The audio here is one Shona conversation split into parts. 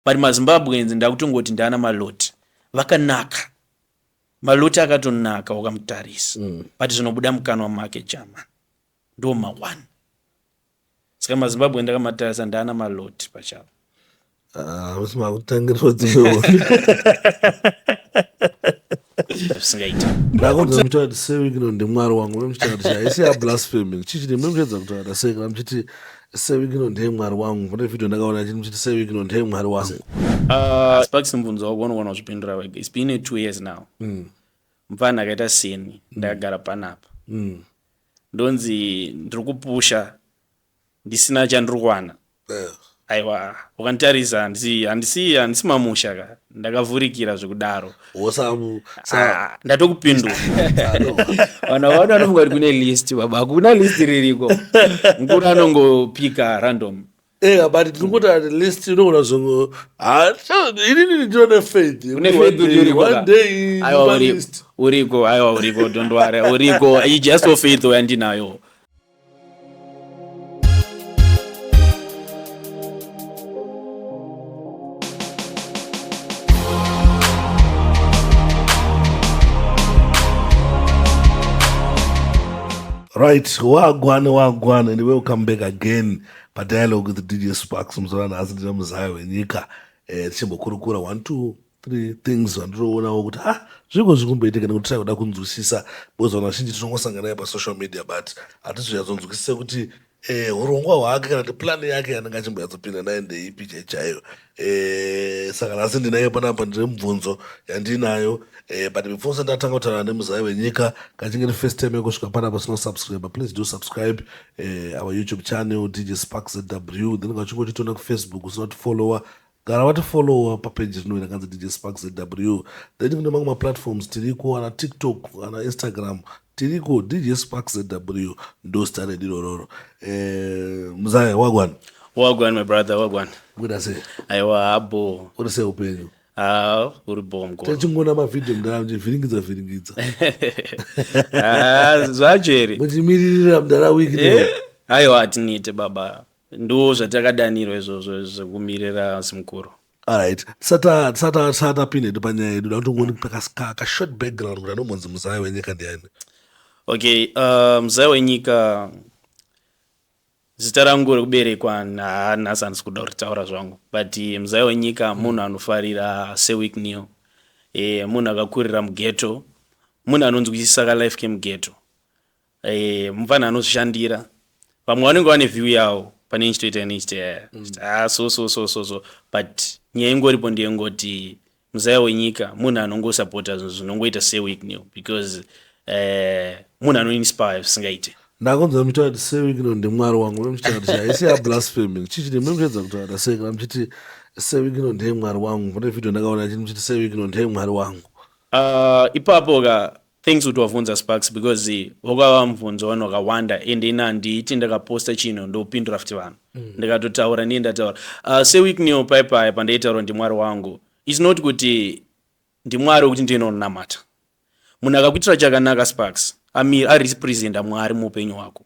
But maZimbabweans ndakutongoti ndana Maloti vakanaka. Maloti akatonaka ukamutarisa. But zvinobuda mukanwa make chama. Ndo ma one. Saka maZimbabwe ndakamatarisa ndana Maloti pachavo. Ah, musi makutangirirwa dzimwe Zvisingaiti. Ndakunzwa muchitaura kuti Sewikino ndimwari wangu muchitaura kuti haisi yablasphemy chii chine muchedza kutaura sei kana muchiti Sewikino ndiye mwari wangu pane video ndakaona chini muchiti Sewikino ndiye mwari wangu. Sparks mubvunzo wako unogona kuzvipindura wega. It's been a 2 years now. Mupfana akaita seni ndakagara panapa. Ndonzi ndiri kupusha ndisina chandiri kuwana. Aiwa ukanditarisa handisi handisi handisi mamusha ka ndakavhurikira zvekudaro. Wosamu sa Ah, ndatokupindura. Vanhu vavano vanofunga kuti kune list baba, hakuna list ririko. Mukuru anongopika random. Ega but tirikuti at least unogona zvongo inini ndinone faith. Une faith kuti uriko one ka? day Aiwa pa uriko, list. uriko, aiwa uriko, don't worry, uriko. You just for faith yandinayo. Right, wagwan wagwan and welcome back again padialogue with DJ Sparks. Muzuva nhasi ndine muzaya wenyika tichimbokurukura 1 2 3 things vandiroonawo kuti ah zviko zviri kumboitika nekuti tiri kuda kunzwisisa because vanhu vazhinji tinongosangana naye pasocial media but hatizonyatsonzwisise kuti hurongwa hwake kana kuti plan yake yanenge achimboyatsopinda naye ndeipi chai chaiyo. Saka nhasi ndinaye panapa, ndine mubvunzo yandinayo but before sati ndatanga kutaura nemuzaya wenyika, kachinge ri first time yekusvika panapa usina kusubscribe, please do subscribe our YouTube channel DJ Sparks ZW. Then kachinge uchitiona kufacebook usina kutifollowa, gara watifollowa papeji rino rakanzi DJ Sparks ZW. Then kune mamwe maplatforms tiriko, ana TikTok, ana Instagram tiriko, DJ Sparks ZW ndo zita redu irororo. Muzaya, wagwan? Wagwan my brother, wagwan. Kuita sei? Aiwa abo. Uri sei upenyu? Ah, uri bo mukuru. Tachingoona mavhidhiyo mudara muchivhiringidza vhiringidza. Ah, zvacho here? Muchimiririra mudara wiki. Aiwa hatinite baba. Ndo zvatakadanirwa izvozvo zvekumirira zimukuru. Alright, tisati tapinda hedu panyaya yedu, da kutongoni ka short background kuti anombonzi muzaya wenyika ndiani. Okay, muzaya wenyika zita rangu rekuberekwa nhasi handisi kuda kuritaura zvangu, but muzaya wenyika munhu anofarira Sewiknew, munhu akakurira mughetto, munhu anonzwisisa kalife kemughetto, mufana anozvishandira. Vamwe vanenge vane view yavo pane ichitoita ine ichitoita ah, so so so so so, but nyaya ingoripo ndeyengoti muzaya wenyika munhu anongosapota zvinhu zvinongoita Sewiknew because munhu anoinspire zvisingaite. Ndakunzwa muchitaura kuti Sewikino ndimwari wangu muchitaura kuti haisi yablasphemy chii chine muchedza kutaura sei kana muchiti Sewikino ndiye mwari wangu. Pane video ndakaona chini muchiti Sewikino ndiye mwari wangu. Ipapo ka, thanks kuti wabvunza Sparks, because wakava mubvunzo vanhu vakawanda ende ina handiti ndakaposta chino ndopindura futi vanhu ndikatotaura ndiye ndataura Sewiknew paipaya pandaitaura ndimwari wangu, its not kuti ndimwari wekuti ndinonamata. Munhu akakuitira chakanaka, Sparks, arepresenta mwari muupenyu hwako.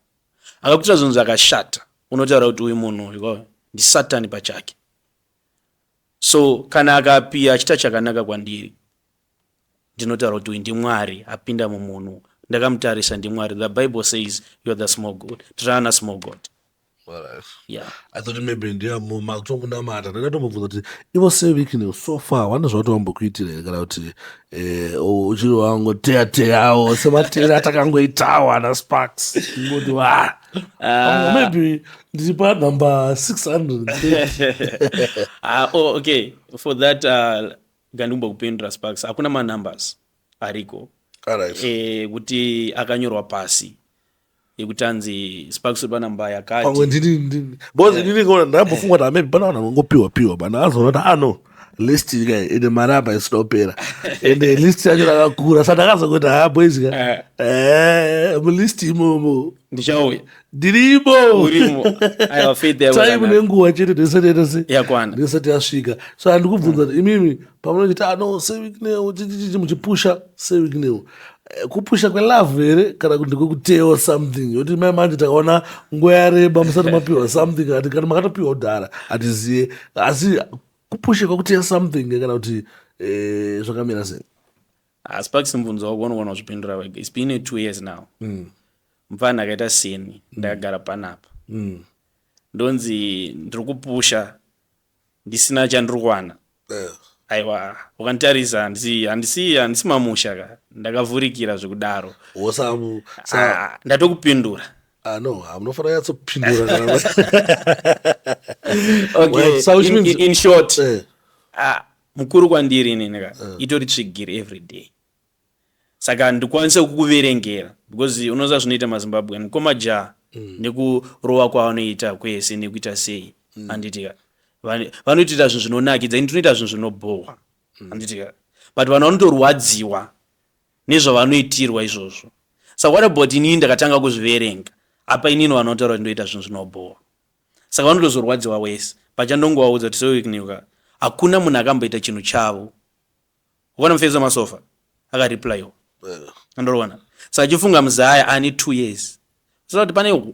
Akakuitira zvinhu zvakashata, unotaura kuti uyu munhu uyu ndisatani pachake. So kana akapiya achiita chakanaka kwandiri, ndinotaura kuti uyu ndimwari apinda mumunhu, ndakamutarisa ndimwari. The Bible says you are the small god, tiri small god. Alright. Yeah. I thought maybe ndiye makutomunamata. Ndakatombobvunza kuti ivo Sewikino so far vane zvavati vambokuitira here kana kuti uchiri wangoteya teyawo sematera atakangoitawo ana Sparks ngoti wa maybe ndiri panumber 630. Ah, oh, okay, for that gandimbokupindura Sparks, hakuna manumbers ariko Alright. Kuti akanyorwa pasi yekuti anzi Sparks uri panamba yakati. Pamwe ndini because inini ngona ndambofunga kuti maybe pana vanhu vangopiwa piwa, but ndakazoona kuti ano list ika ine mari apa isina kupera ende list yacho rakakura, saka ndakazongoti ha boys ka mulist imomo ndichauya. Ndirimo. Urimo, aiwa, faith yako time yakanaka. Nenguva chete ndisati yaita Yakwana. Ndisati yasvika. So handikubvunza kuti imimi pamunochiti ano Sewikneo chichichichi muchipusha Sewikneo, kupusha kwelove here kana kuti ndkwekutewa something yoti mai manje takaona nguva yareba musati mapiwa something, ati kana makatopiwa kudhara hatiziye asi. Kupusha kwakuteya something kana kuti zvakamira sei? Ah, Sparks, mubvunzo wako unogona kuzvipindura wega. It's been 2 years now. Mufana akaita seni, ndakagara panapa, ndonzi ndiri kupusha ndisina chandiri kuwana. Aiwa, ukanditarisa, handisi mamusha ka, ndakavhurikira zvekudaro. Wosamu sa. Ah, ndatokupindura. Ah, no, munofanira kunyatsopindura kana Okay, Well, so which means- in short, ah, mukuru kwandiri inini ka, itori tsvigiri every day, saka ndikwanise kukuverengera because unoziva zvinoita maZimbabwean mukoma ja nekurova kwavanoita kwese nekuita sei, handiti ka? Vanotoita zvinhu zvinonakidza, ini tinoita zvinhu zvinobhohwa, handiti ka? But vanhu vanotorwadziwa nezvavanoitirwa izvozvo. Saka what about inini ndakatanga kuzviverenga apa? Inini vanotaura kuti ndoita zvinhu zvinobhohwa, saka vanotozorwadziwa wese. Pachandongovaudza kuti seWicknell, hakuna munhu akamboita chinhu chavo. Ukaona mufeso masofa akareplyiwa, andoriona. Saka chifunga muzaya ane 2 years, saka kuti pane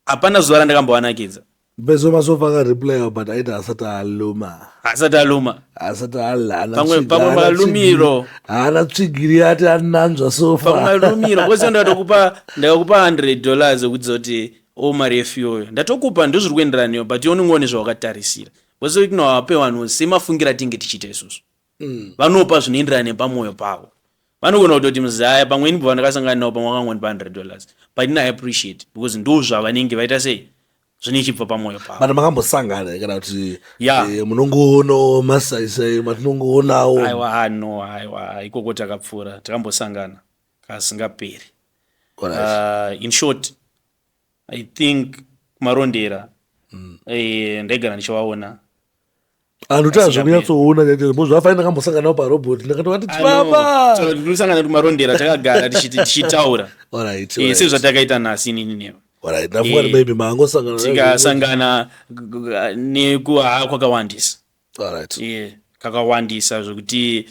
hapana zuva randakambovanakidza. Mufeso masofa akareplyiwa, but aiti asati aluma. Asati aluma. Asati alana. Pamwe malumiro. Haana tsvigiri ati ananzva sofa. Pamwe malumiro, kwese ndakakupa $100 ekudzidza kuti o mari yefuel ndatokupa, ndozviri kuenderana neyo, but iwe unongoone zvawakatarisira. Kwese tinovape vanhu semafungiro atinge tichiita isusu. Vanopa zvinoenderana nepamwoyo pavo. Vanogona kutoti muzaya pamweni bva ndakasangana navo, pamwe vakangondipa $100, but ini I appreciate because ndo zvavanenge vaita sei, zvine chibva pamwoyo pavo. But makambosangana kana kuti Yeah. Munongoonawo masaisai matinongoonawo? Aiwa, ah, no, aiwa, ikoko takapfuura. Takambosangana kasingaperi. In short, I think kuMarondera ndaigara ndichivaona. Anhu taa zvekunyatsoona chaizvo, because zvafai ndakambosangana navo parobot, ndakatovati chibaba. Tinosangana kuMarondera, takagara tichitaura. Sezvatakaita nhasi inini newe. Alright, ndafunga kuti maybe maangosangana. Tikasangana nekuhaa kwakawandisa. Yeah, kakawandisa zvekuti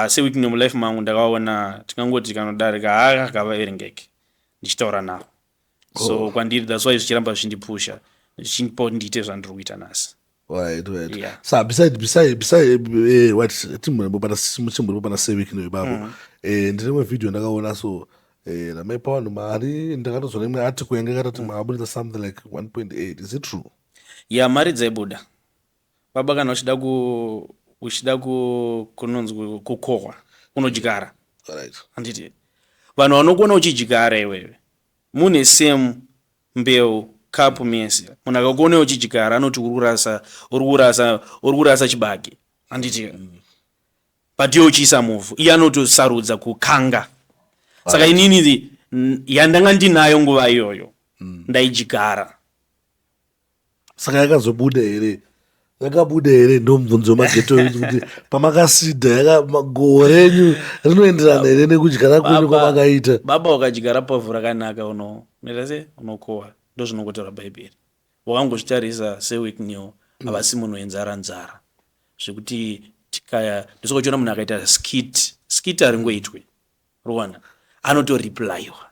seWicknell mulife mangu ndakaona tingangoti kanodarika haa kavaverengeke ndichitaura navo. So kwandiri, that's why zvichiramba zvichindipusha, zvichindipa kuti ndiite zvandiri kuita nhasi. Right. Sa beside what timboripo pana seWicknell ipapo, ndine imwe video ndakaona, so ramaipa vanhu mari. Ndakatozona imwe article yange yakatati maabudisa something like 1.8. Is it true? Ya, mari dzaibuda baba. Kana uchida ku kunonzi kukohwa, unodyara. Handiti vanhu vanokuona uchidyara iwewe mune same mbeu, kapu mese. Munhu akakuona uchidyara anoti uri kurasa chibage, handiti? But iwe uchiisa muvhu, iye anotosarudza kukanga. Saka inini yandanga ndinayo nguva iyoyo ndaidyara. Saka yakazobuda here? Yakabuda here? Ndo mubvunzo wemageto, kuti pamakasidha goho renyu rinoenderana here nekudyara kwenyu kwamakaita? Baba, ukadyara pavhu rakanaka, unoita se unokohwa. Ndo zvinongotaura Bhaibheri. Wakangozvitarisa seWicknell, havasi munhu wenzara nzara zvekuti tikaya. Ndosaka uchiona munhu akaita skit, skit haringoitwe ruwana, anotoreplyiwa.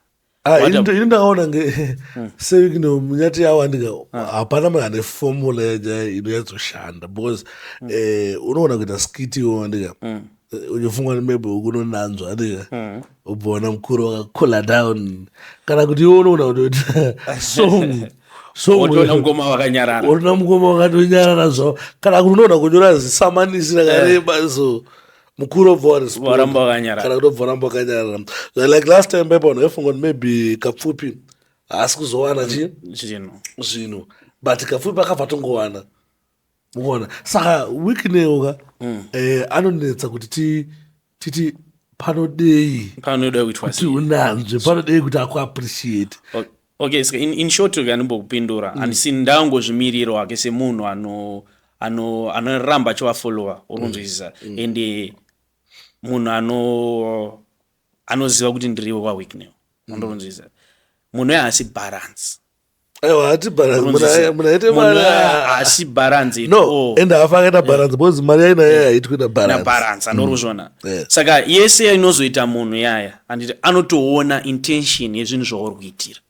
Ah, ini ndakaona nge seWicknell munyati yawandika, hapana munhu ane formula inonyatsoshanda because unoona kuita skit iwo wandika, uchifunga kuti maybe ukunonanzwa andika, ubva wana mukuru wakacoola down, kana kuti iwe unoona kutoita song song. Wotoona mukoma wakanyarara. Unoona mukoma wakatonyarara zvavo, kana kuti unoona kunyora zisamanisi rakareba, so mukuru obva warespond. Waramba wakanyarara. Kana kuti obva waramba wakanyarara. Like last time pepa, vanhu vaifunga kuti maybe Kapfupi haasi kuzowana chi zvinhu. Zvinhu, but Kapfupi akabva tongowana, mukuona. Saka Wicknell ka, anonetsa kuti titi panodei panoda kuitwa kuti sei? Unanzve panodei kuti akuappreciate. Okay, saka in short, kanimbokupindura, handisi ndangozvimiriro hake semunhu anoramba achivafollowa, uri kunzwisisa? Ende munhu anoziva kuti ndiriwo kwaWicknell, undokunzwisisa? Munhu uyo haasi balance. Aiwa, hati balance. Munhu aite Munhu mari uyo haasi balance at no all. Ende hafa akaita balance because mari yainayo haitwi nabalance. Nabalance, andori kuzviona. Saka yese inozoita munhu yaya, handiti anotoona intention yezvinhu zvauri kuitira?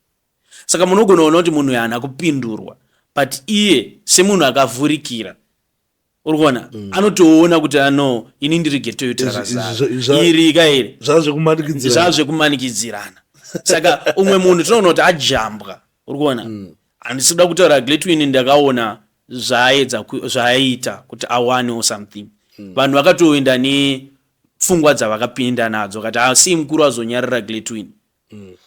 Saka munogona kuona kuti munhu uyu haana kupindurwa, but iye semunhu akavhurikira. Uri kuona, anotoona kuti ano ini ndiri ghetto youth. Rakazara iri ka iri. Zvazvekumanikidzira. Zvazvekumanikidzirana. Saka umwe munhu tinoona kuti ajambwa, uri kuona. Handisi kuda kutaura Gletwin, ndakaona zvaaedza zvaaita kuti awanewo something. Vanhu vakatoenda nepfungwa dzavakapinda nadzo, kati asi mukuru azonyarara Gletwin.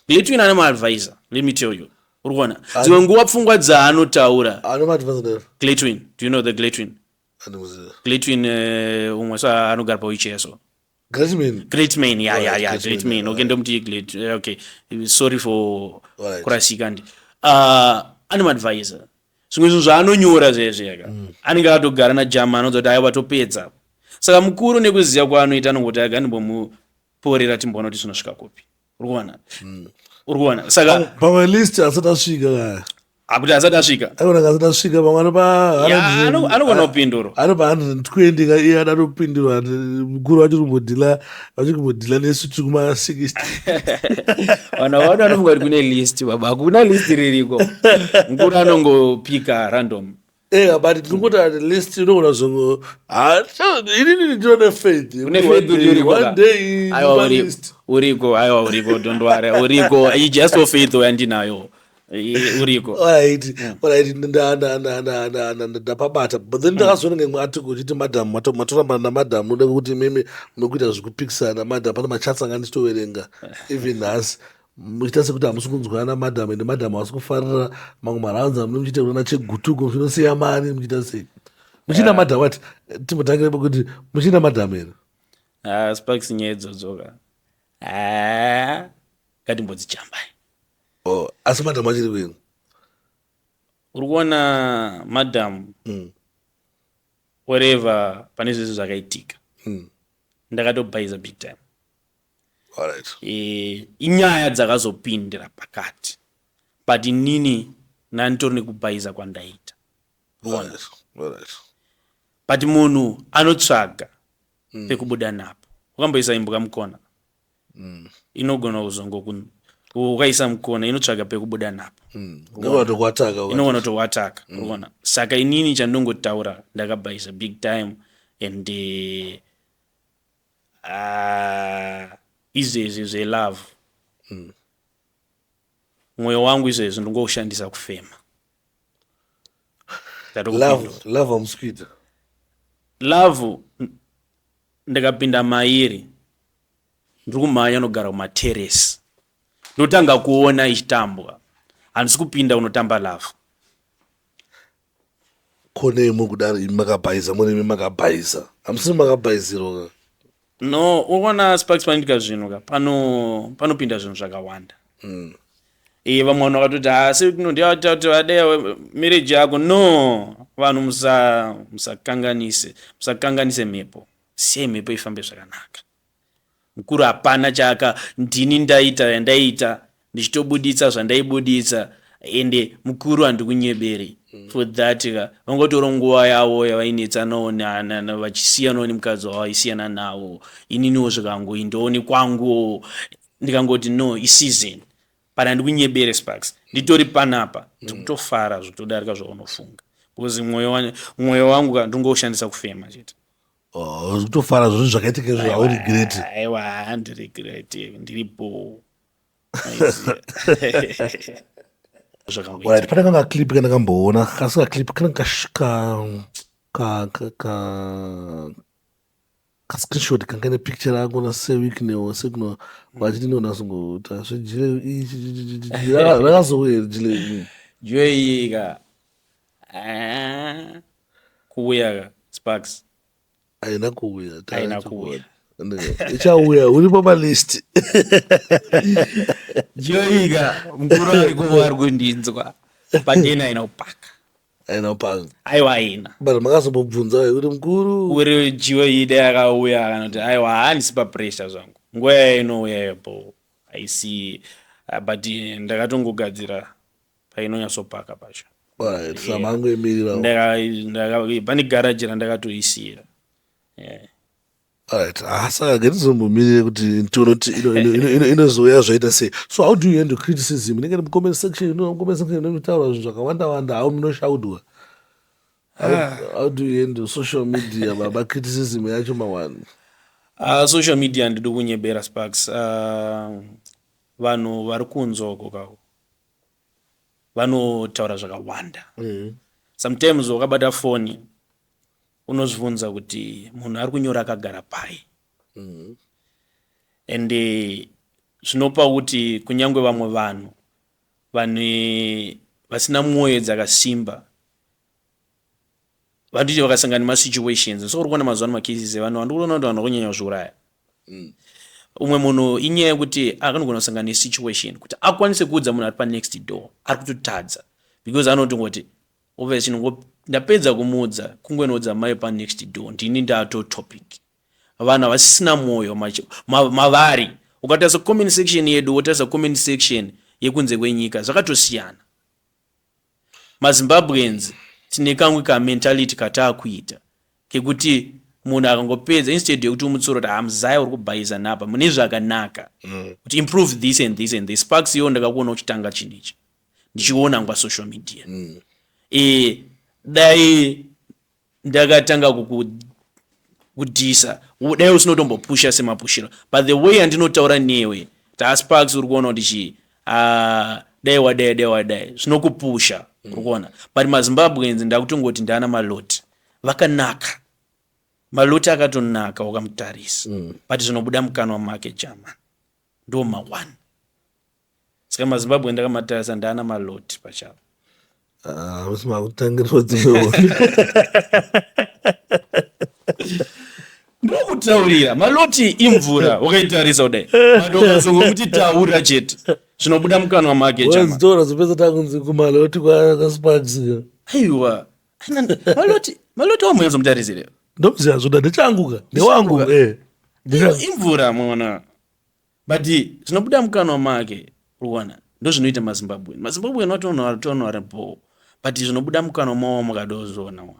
Gletwin ane maadvisor, let me tell you. Uri kuona, dzimwe nguva pfungwa dzaanotaura. Anomaadvisor? Gletwin, do you know the Gletwin? Andimuziva. Gletwin, umwe so anogara pawheelchair so. Greatman. Great man, yeah. Great great man, man. Okay, ndomuti great. Okay, sorry for kurasika. Ndi ane maadvisor. Zvimwe zvinhu zvaanonyora zvezve yaka anenge akatogara najama, anodza kuti aiwa, topedza. Saka mukuru nekuziva kwaanoita anongoti aga ndimbomuporera, timboona kuti zvinosvika kupi. Uri kuona, uri kuona? Saka pamwe list asati asvika kaya. Akuti asati asvika. Anogona asati asvika, pamwe anopa Ya, anogona kupindura. Anopa 120 ka, iye ada topindurwa. Mukuru vachiri kumbodhila, vachiri kumbodhila nesu tiri kuma 60. Vanhu vavano vanofunga kuti kune list. Baba, hakuna list ririko. Mukuru anongopika random. Ega, but tirikuti at least unogona zongo, inini ndinone faith. Une faith kuti uriko one ka? Day Aiwa, pa uriko. List. Uriko, aiwa, uriko, don't worry, uriko. Just for faith yandinayo. Uriko. Alright, ndapabata. But then ndakazoona ngemwe article uchiti madam matorambana namadam, unoda kuti imimi munokuita zvekupikisana madam. Pane machats anga ndichitoverenga even nhasi, muchiita sekuti hamusi kunzwana namadam, ende madam havasi kufarira mamwe marounds amunenge muchiita kunana Chegutuko, muchinosiya mari, muchiita sei. Muchina madam ati timbotangire pekuti muchina madam here? Ah, Sparks, nyaya idzodzo ka, Ah, ngatimbodzijambai. Oh, asi madam achiri kuini? Uri kuona, madam, wherever pane zvese zvakaitika, ndakatobhaiza big time. Inyaya dzakazopindira pakati, but inini ndanditori nekubhaiza kwandaita. But munhu anotsvaga pekubuda napo. Ukamboisa imbwa mukona, inogona kuzongo ukaisa mukona, inotsvaga pekubuda napo. Inogona tokuataka. Inogona tokuataka, urikuona? Saka inini chandongotaura, ndakabhaisa big time and izvezvi zvelove, mwoyo wangu izvezvi ndingoushandisa kufema. Ndatokupindura. Love hamusi kuita? Love ndikapinda mairi, ndiri kumhanya nogara kumateresi, ndotanga kuona ichitambwa. Handisi kupinda unotamba love. Konei muri kudaro imi makabhaisa? Muri imi makabhaisa, hamusiri makabhaisirwa? No, unoona Sparks, panoitika zvinhu ka, panopinda zvinhu zvakawanda. Vamwe vanhu vakatoti asi ndiyatati vadeya marriage yako. No, vanhu musakanganise, musakanganise mhepo. Siyai mhepo ifambe zvakanaka. Mukuru hapana chaka, ndini ndaita yandaita, ndichitobuditsa zvandaibuditsa, ende mukuru handikunyeberi for that ka. Vangotora nguva yavo yavainetsanawo vachisiyanawo nemukadzi wavo vaisiyana nawo. Ininiwo zvikangoindawo nekwanguwo, ndikangoti no, iseason. But handikunyebere Sparks, nditori panapa, ndikutofara zvotodarika zvaunofunga, because mwoyo wangu ka ndingoushandisa kufema chete. Oh, kutofara. Zvinhu zvakaitika izvo hauregreti? Aiwa, handiregreti, ndiripo. Maiziya. Zvakangoita. Right, pane kanga clip kandakamboona, kasi kaclip kanenge ka ka ka ka screenshot kanga nepicture rako naSir Wicknell sekuno vachiti ndonasongoita zvejile ichi. Rakazouya here jile? Joyi ka. Ah, kuuya ka, Sparks. Haina kuuya. Haina kuuya. Ichauya, uripo palist. Joyi ka, mukuru ariko, ari kundinzwa, but ena haina kupaka. Haina kupaka? Aiwa, haina. But makazombobvunza kuti mukuru? Uri jiwe ide yakauya kanoti aiwa, handisi papressure zvangu, nguva yayo inouya ipo, haisi but ndakatongogadzira painonyatsopaka pacho. Alright, samangoimirira. Pane garaji randakatoisira, yeah. Alright, ah, saka ngatizombomirire kuti tione kuti inozouya zvaita sei. So how do you handle criticism inenge mucomment section? Mucomment section inotaura zvinhu zvakawanda wanda, hau munoshaudwa? How do you handle social media, baba? Criticism yacho mawani. Social media ndidi kunyebera, Sparks. Vanhu vari kunze uko kako vanotaura zvakawanda. Sometimes wakabata foni unozvibvunza kuti munhu ari kunyora akagara pai. And zvinopa kuti kunyange vamwe vanhu vane vasina mwoyo dzakasimba vanoti vakasangana nemasituations. So uri kuona mazuva ano macases evanhu vandiri kuona kuti vanhu vakunyanya kuzviuraya. Umwe munhu inyaya yekuti akanogona kusangana nesituation kuti akwanise kuudza munhu ari panext door ari kutotadza, because anotongoti obviously ndapedza kumuudza, kungonoudza mai panext door, ndini ndato topic. Vanhu havasisina mwoyo mavari. Ukatarisa comment section yedu, wotarisa comment section yekunze kwenyika, zvakatosiyana. MaZimbabweans tine kamwe kamentality kataakuita kekuti munhu akangopedza, instead yekuti umutsoro kuti hamuzaya uri kubhaisa napa mune zvakanaka, kuti improve this and this and this. Sparks, iwo ndakakuona uchitanga chinhu ichi, ndichiona pasocial media. Dai ndakatanga kudhisa, dai usinotombopusha semapushiro. But the way andinotaura newe taSparks, uri kuona kuti chii, dai wadai, dai wadai, zvinokupusha, uri kuona. But maZimbabweans ndakutongoti ndaana Maloti vakanaka. Maloti akatonaka wakamutarisa, but zvinobuda mukanwa make jama ndo ma1. Saka maZimbabwe ndakamatarisa ndaana Maloti pachavo. Ah, musi makutangirwa dzimwe. Ndokutaurira, Maloti imvura wakaitarisa kudai, but ukazongomuti taura chete, zvinobuda mukanwa make jama. Wazitora zopedza takunzi kuMaloti kwaSparks. Aiwa, Maloti, Maloti wamunyatsomutarisire. Ndomuziva zvoda, ndechanguka, ndewangu. Imvura mwana, but zvinobuda mukanwa make, ruwana ndo zvinoita maZimbabwe. MaZimbabwe vatonoari bo, but zvinobuda mukanwa mavo mukadozviona wangu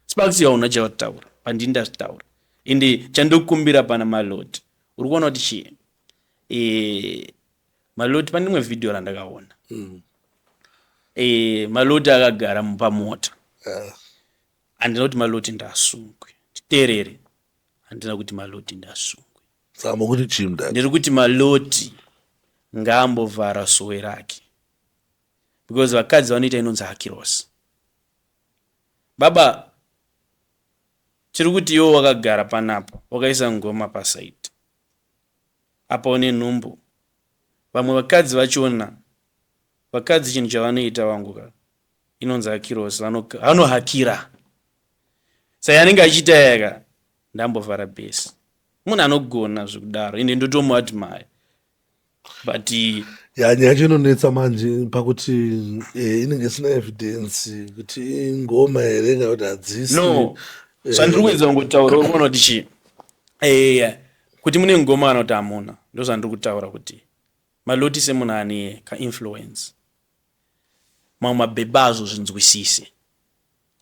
Sparks, yauna chavataura pandini ndazvitaura. Ende chandokumbira pana Maloti, uri kuona kuti chii, Maloti pane rimwe vhidhiyo randakaona, Maloti akagara pamota. Handina kuti Maloti ndasungwe, titeerere, handina kuti Maloti ndasungwe. Saka mokuti chii, mudhara? Ndiri kuti Maloti ngaambovhara sowe rake, because vakadzi vanoita inonzi hakiros. Baba, tiri kuti iwo wakagara panapa wakaisa ngoma pasaidi apa, une nhumbu. Vamwe vakadzi vachiona, vakadzi chinhu chavanoita wangu ka inonzi hakiros, vanohakira. Saka anenge achiita yaka ndambovhara bhesi. Munhu anogona zvekudaro, ende ndotomuadmire, but Ya, nyaya yacho inonetsa manje pakuti inenge isina evidence kuti ingoma here kana kuti hadzisi. No, zvandiri kuedza kungotaura, uri kuona kuti chii, kuti mune ngoma kana kuti hamuna. Ndo zvandiri kutaura kuti Maloti semunhu ane kainfluence, mamwe mabhebha azozvinzwisise.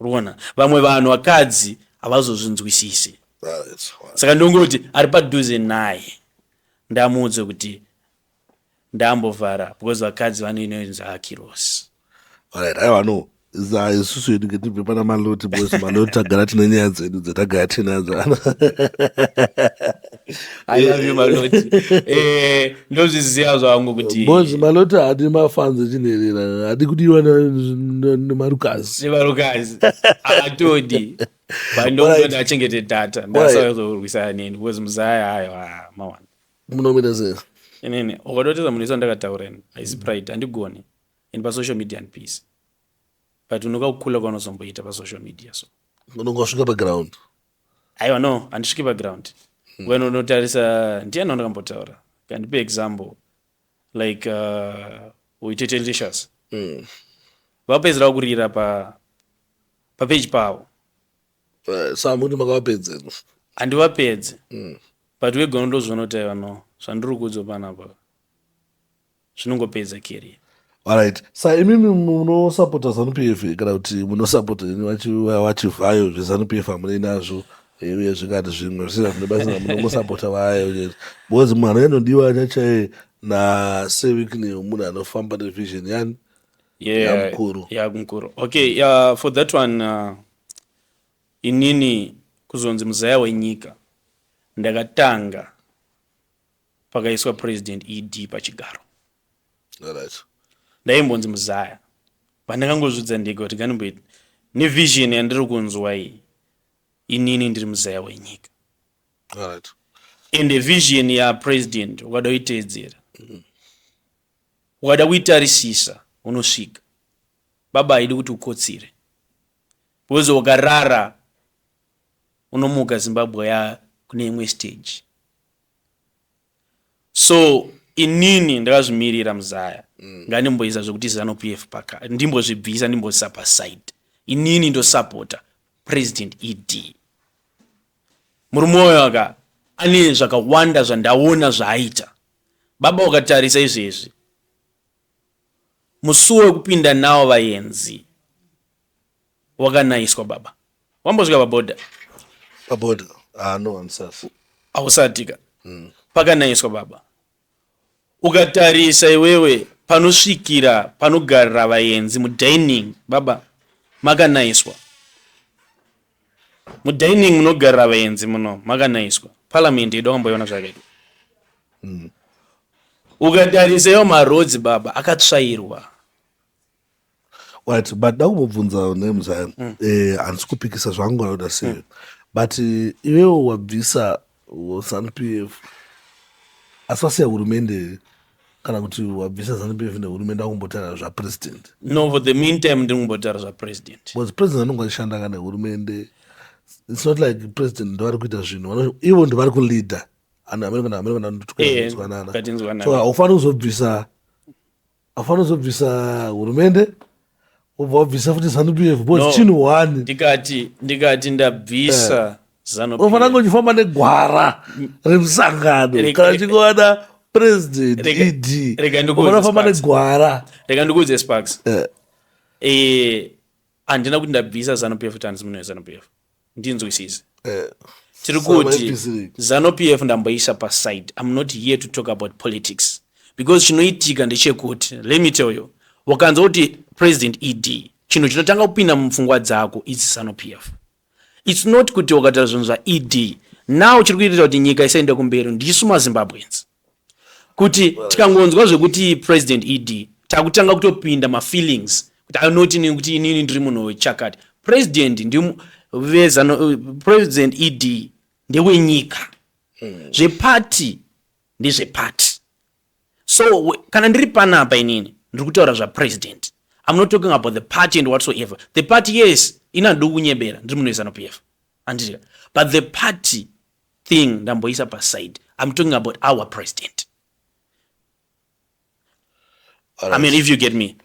Uri vamwe vanhu vakadzi havazozvinzwisise. Saka ndongoti ari padhuze naye ndamuudze kuti ndambovhara, because vakadzi vanoinonzi akiros. Alright, aiwa, no, isusu yedu ngetibve pana Maloti, because Maloti tagara tine nyaya dzedu dzatagara tinadzo. I love you, Maloti. Ndozviziva zvangu kuti Because Maloti haadi mafans echinherera, haadi kudiwa nemarukazi. Nevarukazi haatodi, but ndokuti achengete data, ndasazorwisana neni, because muzaya ayo mawana. Munomita sei? Inini ukadotedza munhu iso ndakataura ini haisi pride, handigoni and pasocial media and peace, but unokakukula kwaunozomboita pasocial media so. Unonge wasvika paground. Aiwa, no, handisviki paground. When unotarisa, ndiani wandakambotaura, kandipe example, like uitetelicious, vapedzera kurira pa papeji pavo. Samuti makavapedzera. Handivapedze, but wega unondozviona kuti aiwa, no, zvandiri kuudzwa panapa zvinongopedza career. Alright, sa imimi munosapota ZANU PF kana kuti munosapota vachivhayo zveZANU PF hamunei nazvo, uye zvikati zvimwe zvisina zvinobatsira, munongosapota vayo chete, because munhu anonyanyodiwa chachai naSir Wicknell munhu anofamba nevision yani yamukuru. Yeah, mukuru. Okay, for that one, Inini kuzonzi muzaya wenyika, ndakatanga pakaiswa President ED pachigaro. Ndaimbonzi muzaya, pandakangozvidza ndega kuti ganimboita nevision yandiri kunzwa iyi, inini ndiri muzaya wenyika. Ende vision yapresident ukada kuiteedzera, ukada kuitarisisa, unosvika, baba. Haidi kuti ukotsire, because ukarara unomuka Zimbabwe ya kune imwe stage. So inini ndakazvimirira muzaya. Ngandimboisa zvekuti ZANU PF paka, ndimbozvibvisa, ndimboisa paside. Inini ndosapota President ED. Murume uyo aka ane zvakawanda zvandaona zvaaita, baba. Ukatarisa izvezvi, musuwo wekupinda nawo vaenzi wakanaiswa, baba. Wambosvika pabhodha? Pabhodha? Ah, no, handisati. Hausatika. Pakanaiswa, baba. Ukatarisa iwewe panosvikira panogarira vaenzi mudining, baba, makanaiswa. Mudining munogarira vaenzi muno makanaiswa. Parliament yedu wakamboiona zvakaitwa. Ukatarisa iwo maroads, baba, akatsvairwa. Right, but dakumbobvunza nemuzaya. Handisi kupikisa zvangu kana kuita sei, but iwewo wabvisa ZANU PF asi wasiya hurumende, kana kuti wabvisa ZANU PF nehurumende, wakumbotaura zvapresident? No, for the meantime ndiri kumbotaura zvapresident. Because president anonge achishanda kana hurumende. It's not like president ndovari kuita zvinhu, ivo ndovari kuleader. Amene kana. Ngatinzwanana. So haufaniri kuzobvisa hurumende wobva wabvisa futi ZANU PF, because No. chinhu one. Ndikati ndabvisa ZANU Unofanira kunge uchifamba negwara remusangano. Kana uchingowana President ED, Rega ndikuudze, unofanira kufamba Sparks. negwara. Rega ndikuudze, Sparks. Handina kuti ndabvisa ZANU PF kuti handisi munhu weZANU PF. Ndinzwisise. Tiri Sama kuti APC. ZANU PF ndamboisa paside. I'm not here to talk about politics, because chinoitika ndechekuti, let me tell you, wakanzwa kuti President ED, chinhu chinotanga kupinda mupfungwa dzako its ZANU PF. It's not kuti wakataura zvinhu zvaED. Now chiri kuitira kuti nyika isaende kumberi ndisu maZimbabweans, kuti tikangonzwa zvekuti President ED, takutanga kutopinda mafeelings kuti anoti kuti inini ndiri munhu wechakati. President ndi vezano, President ED ndewenyika. Zvepati ndezvepati. So kana ndiri panapa inini ndiri kutaura zvapresident. I'm not talking about the party and whatsoever. The party, yes, ina handidi kunyebera, ndiri munhu weZANU PF, handiti? But the party thing ndamboisa paside. I'm talking about our president. I mean, if you get me.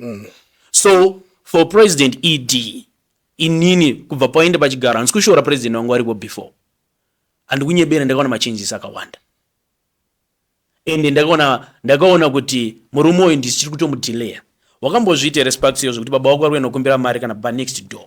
So for President ED, inini kubva paenda pachigaro handisi kushora president wangu aripo before. Handikunyebera, ndakaona machanges akawanda, ende ndakaona kuti murume uyu ndichiri kutomudelaya. Wakambozviita here, Sparks, iyo zvekuti baba wako vari kuenda kukumbira mari kana panext door?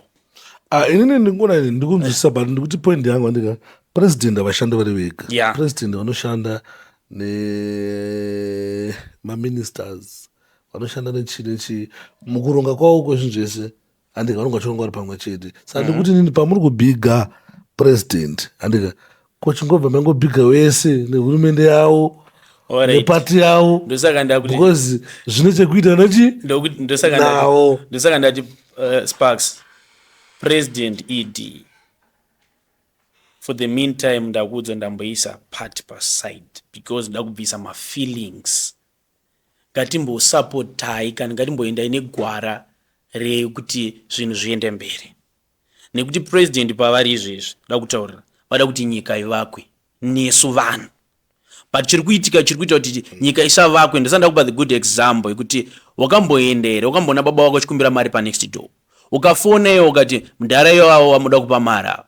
Ah, inini ndingona ndikunzwisisa, but ndikuti point yangu andika president havashandi vari vega. President vanoshanda nemaministers, vanoshanda nechii nechii mukuronga kwavo kwezvinhu zvese, handika? Vanonga vachironga vari pamwe chete. Saka ndikuti inini pamuri kubhiga president, handika, ko chingobva mangobhiga wese nehurumende yavo nepati yavo, Ndosaka ndakuti because zvine chekuita nechi ndosaka nawo. Ndosaka ndati, Sparks, President ED, for the meantime ndakuudza ndamboisa party paside because ndakubvisa mafeelings. Ngatimbosapotai kana ngatimboendai negwara rekuti zvinhu zviende mberi, nekuti president pavari izvezvi, ndakutaurira, vada kuti nyika ivakwe nesu vanhu. But chiri kuitika, chiri kuita kuti nyika isavakwe, ndosanda ndakupa the good example yekuti wakamboenda here, wakamboona baba wako achikumbira mari panext door, ukafona iwe ukati mudhara ivavo vamuda kupa mari ava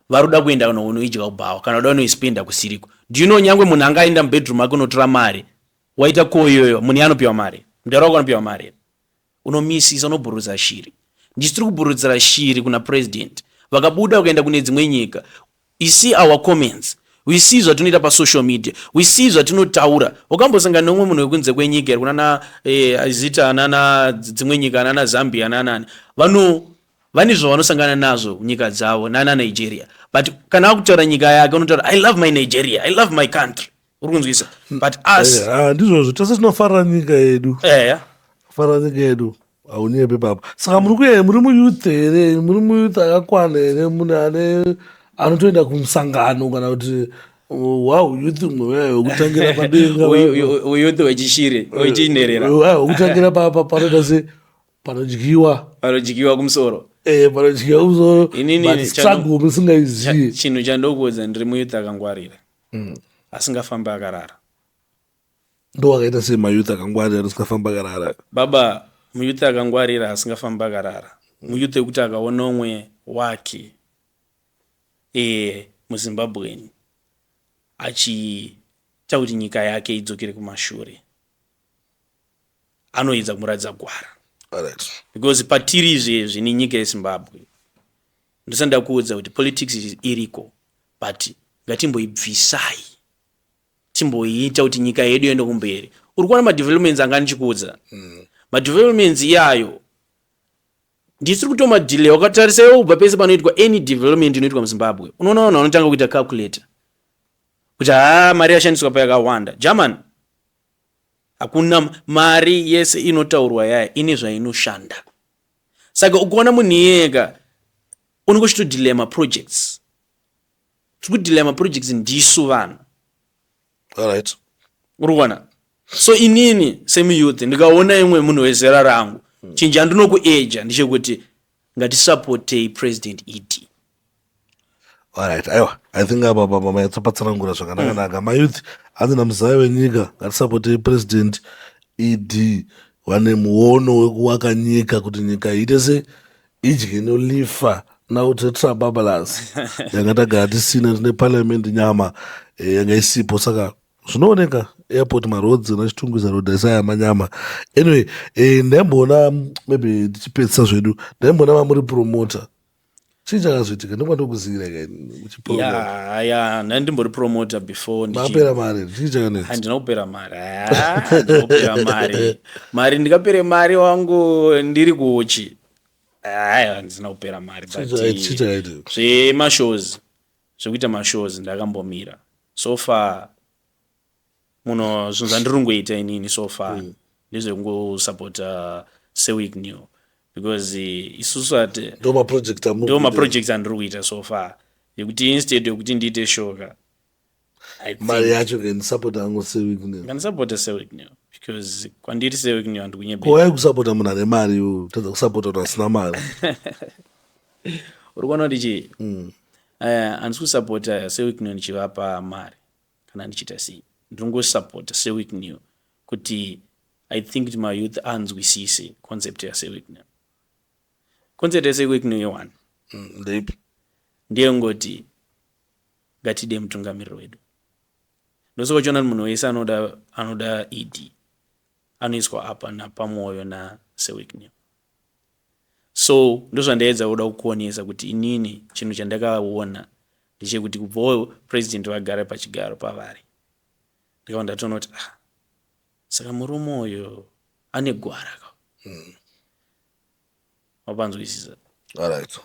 vari kuda kuenda kana unoidya kubhawa kana kuda unoispenda kusiriko? Do you know nyangwe munhu angaenda mubedroom ake unotora mari, waita ko iyoyo, munhu anopiwa mari, mudhara wako anopiwa mari, unomisisa, unobhurudza shiri. Ndichitiri kubhurudzira shiri kuna president vakabuda vakaenda kune dzimwe nyika. You see our comments, we see zvatinoita pasocial media, we see zvatinotaura. Wakambosangana neumwe munhu wekunze kwenyika here, kunana zita anana dzimwe nyika, anana Zambia, ananani, vano Vane zvavanosangana nazvo nyika dzavo nana Nigeria, but kana akutaura nyika yake unotaura, "I love my Nigeria, I love my country." Uri kunzwisa? But us Ah, ndizvozvo, tese tinofarira nyika yedu. Eya. Farira nyika yedu, haunyepe papa. Saka muri kuye, muri muyouth here? Muri muyouth akakwana here? Munhu ane anotoenda kumusangano kana kuti wow, youth mwe wekutangira padenga? Uyouth wechishiri, wechinherera. Wekutangira panoita se panodyiwa. Panodyiwa kumusoro. Panodyiwa kumusoro. Inini but struggle musingaizivi. Chinhu chandokuudza, ndiri muyouth akangwarira, asingafambi akarara. Ndo wakaita sei mayouth akangwarira risingafamba akarara? Baba, muyouth akangwarira asingafambi akarara, muyouth wekuti akaona umwe wake muZimbabweni achiita kuti nyika yake idzokere kumashure, anoedza kumuratidza gwara. Because patiri izvezvi nenyika yeZimbabwe, ndisati ndakuudza kuti politics iriko, but ngatimboibvisai, timboiita kuti nyika yedu iende kumberi. Uri kuona madevelopments anga ndichikuudza, madevelopments iyayo ndisiri kutomadelay. Wakatarisa iwe, kubva pese panoitwa any development inoitwa muZimbabwe, unoona vanhu vanotanga kuita calculator kuti haa, mari yashandiswa payakawanda. German hakuna mari yese inotaurwa yaya ine zvainoshanda. Saka ukuona munhu iyeka unenge uchitodelay maprojects. Tiri kudelay maprojects ndisu vanhu. Uri kuona? So inini semuyouth, ndikaona imwe munhu wezera rangu, chinhu chandinokueja ndechekuti ngatisapotei President ED. Alright, aiwa, I think apa papa maitsopatsanangura zvakanaka-naka. Mayouth, hanzi namuzaya wenyika, ngatisapotei President ED. Vane muono wekuvaka nyika kuti nyika iite se idye nolifa nautetrababalas yanga tagara tisina. Tine parliament nyama yanga isipo, saka zvinooneka airport, maroads naChitungwiza road aisaya manyama. Anyway, ndaimboona, maybe tichipedzisa zvedu, ndaimboona mamuri promoter. Chii chakazoitika? Ndokwandokuzivira kai? Ya, ndandimbori promoter before. Mapera mari? Chii chakanetsa? Handina kupera mari. Ah, handina kupera mari. Mari ndikapere mari wangu ndiri kuuchi. Aiwa, handisina kupera mari, but Chii chakaitika? Zvemashows, zvekuita mashows ndakambomira. So far muno zvinhu zvandiri kungoita inini so far ndezvekungosapota seWicknell, because isusu ati Ndo maproject amuri ndo kuita. Maprojects andiri kuita so far, yekuti instead yokuti ndiite shoka, I Mari think yacho kendisapota angu seWicknell. Ngandisapota seWicknell, because kwandiri seWicknell handikunyebera. Kowai kusapota munhu ane mari, iwe tadza kusapota munhu asina mari? Uri kuona kuti chii? Handisi kusapota seWicknell ndichivapa mari kana ndichiita sei. Ndinongosapota seWicknell kuti I think kuti mayouth anzwisise concept yaseWicknell. Concept yaseWicknell yeone Ndeipi? Ndeyengoti ngatide mutungamiriri wedu. Ndosaka uchiona kuti munhu wese anoda ED anoiswa apa napamwoyo naseWicknell. So ndozvandaedza kuda kukuonesa kuti inini chinhu chandakaona ndechekuti kubvawo president vagara pachigaro pavari, ndikabva ndatoona kuti, ah, saka murume uyu ane gwara ka. Wapanzwisisa? Alright,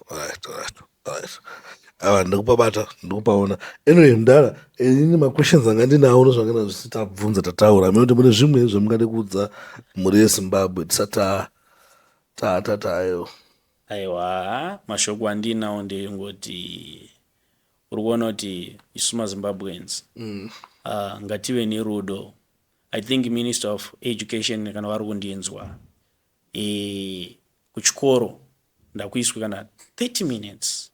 ava ndikupabata, ndikupaona. Anyway, mudara, inini maquestions anga ndinawo ndozvanga zvisi tabvunza, tataura. Amene kuti mune zvimwe zvamungade kuudza mhuri yeZimbabwe tisati tatayo? Aiwa, mashoko andinawo ndeyengoti uri kuona kuti isu maZimbabweans ngative nerudo. I think Minister of Education, kana vari kundinzwa, kuchikoro ndakuiswe kana 30 minutes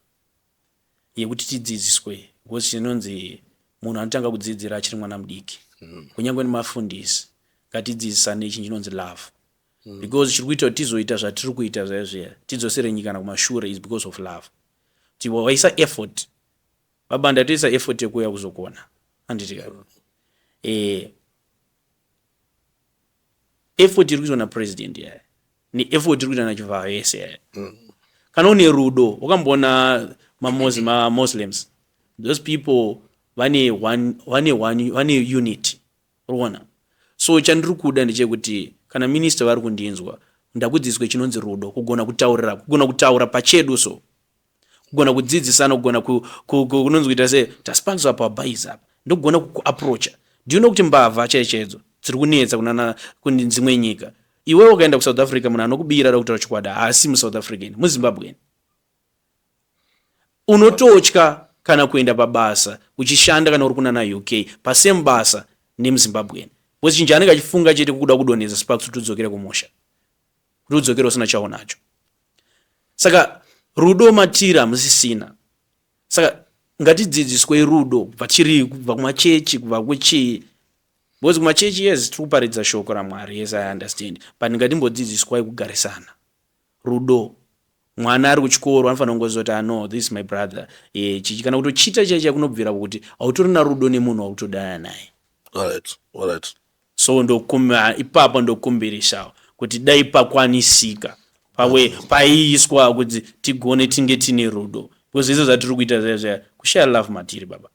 yekuti tidzidziswe, because chinonzi munhu anotanga kudzidzira achiri mwana mudiki. Kunyange nemafundisi, ngatidzidzisane chinhu chinonzi love, because chiri kuita kuti tizoita zvatiri kuita zvaizviya, tidzosere nyika na kumashure, is because of love. Kuti waisa effort, baba, ndatoisa effort yekuuya kuzokona, handiti ka? Effort iri kuitwa napresident yaya neeffort iri kuitwa naChivhayo yese yaya, kana une rudo. Wakamboona maMuslims? Those people vane one, vane one, vane unity, urikuona? So chandiri kuda ndechekuti kana minister vari kundinzwa, Ndakudzidziswe chinonzi rudo, kugona kutaurira, kugona kutaura pachedu, so kugona kudzidzisana, kugona kunonzi kuita sei, taSparks apa, wabhaiza apa, ndokugona kuapproacha. Do you know kuti mbavha chaichaidzo dziri kunetsa kunana kune dzimwe nyika? Iwewe ukaenda kuSouth Africa, munhu anokubira, ada kutaura chokwadi, haasi muSouth African, muZimbabwean. Unototya kana kuenda pabasa uchishanda, kana uri kunana UK, pasame basa nemuZimbabwean, because chinji anenge achifunga chete kukuda kudonhedza Sparks kuti udzokere kumusha, kuti udzokere usina chaunacho. Saka rudo matiri hamusisina. Saka ngatidzidziswe rudo kubva tiri, kubva kumachechi, kubva kuchii, because kumachechi, yes, tiri kuparidza shoko raMwari, yes, I understand, but ngatimbodzidziswai kugarisana, rudo. Mwana ari kuchikoro anofanira kungoziva kuti, "Ah, no, this is my brother." Chichi kana kutochita chaicha kunobvira kuti hautorina rudo nemunhu wautodana naye. Alright alright So ipapo ndokumbirisawo kuti dai pakwanisika pawe paiiswa kuti tigone tinge tine rudo, because izvo zvatiri kuita zviya zviya kushaya love matiri, baba.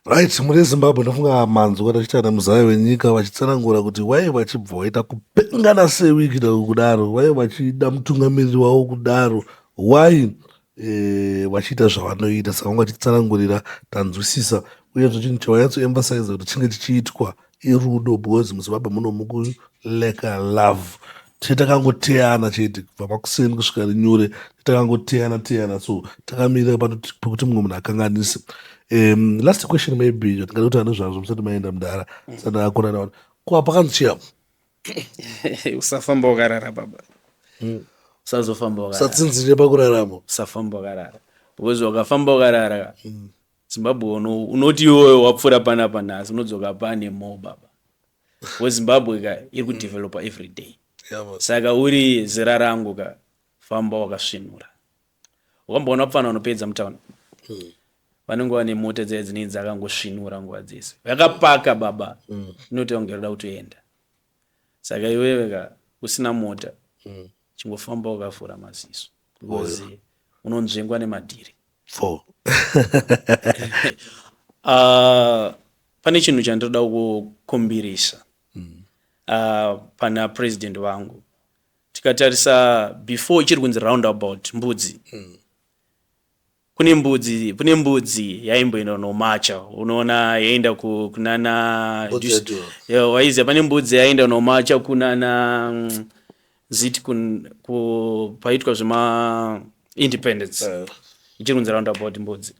Right, muri Zimbabwe, ndofunga manzwa tachiita nemuzaya wenyika vachitsanangura kuti wai vachibva vaita kupengana sewiki kudaro, wai vachida mutungamiriri wavo kudaro, wai vachiita zvavanoita. Saka vanga vachitsanangurira, tanzwisisa. Uyezve chinhu chavanyatsoemphasize kuti chinge chichiitwa irudo, because muZimbabwe muno mukulacka love. Tee takangoteyana chete kubva makuseni kusvika rinyure, takangoteyana teyana, so takamirira pekuti mumwe munhu akanganise. Last question maybe tingada kutaura nezvazvo musati maenda, mudhara, sati akona naona kuva pakanzi chiya. Usafamba wakarara, baba. Usazofamba wakarara. Usatsinzire pakurarama. Usafamba wakarara, because wakafamba wakarara, Zimbabwe unoti iwewe wapfuura panapa nhasi, unodzoka pane mo, baba. WeZimbabwe ka iri kudevelopa every day. Yeah, man. Saka uri zera rangu ka, famba wakasvinura. Wakamboona vapfana vanopedza mutauni vanenge vane mota dzaya dzinenge dzakangosvinura nguva dzese, vakapaka, baba, inoita kunge roda kutoenda. Saka iwewe ka usina mota, chingofamba wakavhura maziso, because unonzvengwa nemadhiri. Four. Pane chinhu chandoda kukumbirisa pana president vangu. Tikatarisa before ichiri kunzi roundabout Mbudzi, kune mbudzi yaimboenda nomacha, unoona yaenda kunana Mbudzi yedu. Yeah, waiziya, pane mbudzi yaenda nomacha kunana ziti paitwa zvema independence, ichiri kunzi roundabout Mbudzi.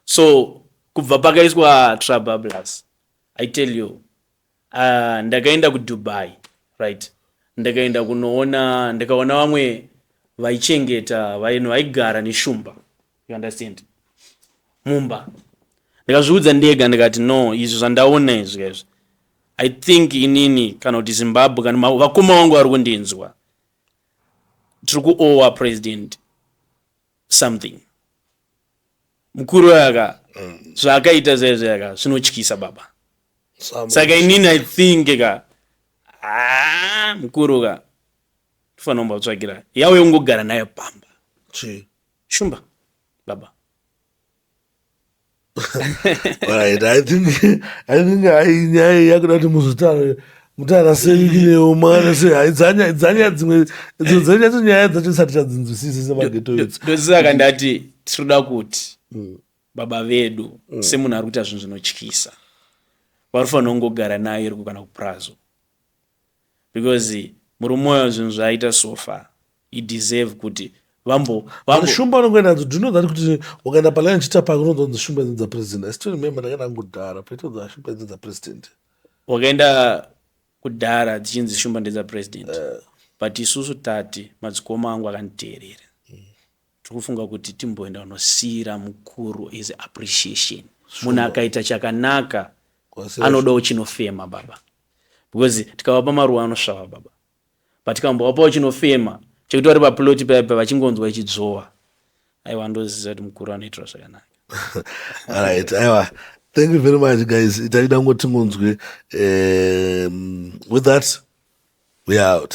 So kubva pakaiswa Trabablas, I tell you, ndakaenda kuDubai, right? Ndakaenda kunoona, ndikaona vamwe vaichengeta vanhu vaigara neshumba, you understand, mumba. Ndikazviudza ndega, ndikati, "No, izvi zvandaona izvi izvi, I think inini kana kuti Zimbabwe, kana vakoma vangu vari kundinzwa, tiri kuowa president something." Mukuru aka zvaakaita zvaizvo aka zvinotyisa, baba. Saka inini I think ka, ah, mukuru ka tofanira kumbotsvakira yawe ungogara nayo pamba. Chii? Shumba, baba. Right, I think hai nyaya iyi yakuda kuti muzvitaure mutaura seinewo mwana sei hai dzanya dzimwe idzo dzenyacho nyaya dzacho tisati tadzinzwisise semageto idzi. Ndosaka ndati tinoda kuti baba vedu, semunhu ari kuita zvinhu zvinotyisa, varifanira kungogara nayo iri kana kuprazo, because murume wayo zvinhu zvaaita so far, he deserve kuti vambo Shumba unongoenda nadzo. Do you know that kuti ukaenda paline chita pako unonzwa shumba idzi dzapresident? I still remember ndakaenda kudhara paitodza shumba idzi dzapresident. Wakaenda kudhara dzichinzi shumba ndedzapresident, but isusu tati madzikoma angu akanditeerera, tiri kufunga kuti timboenda kunosiyira mukuru as appreciation. Munhu akaita chakanaka anodawo chinofema, baba, because tikavapa maruva anosvava, baba, but tikambovapawo chinofema chekuti vari paploti paipa vachingonzwa ichidzvova, aiwa, ndoziva kuti mukuru anoitirwa zvakanaka. Alright, aiwa, thank you very much, guys. Taida ngoti tingonzwe. With that, we are out.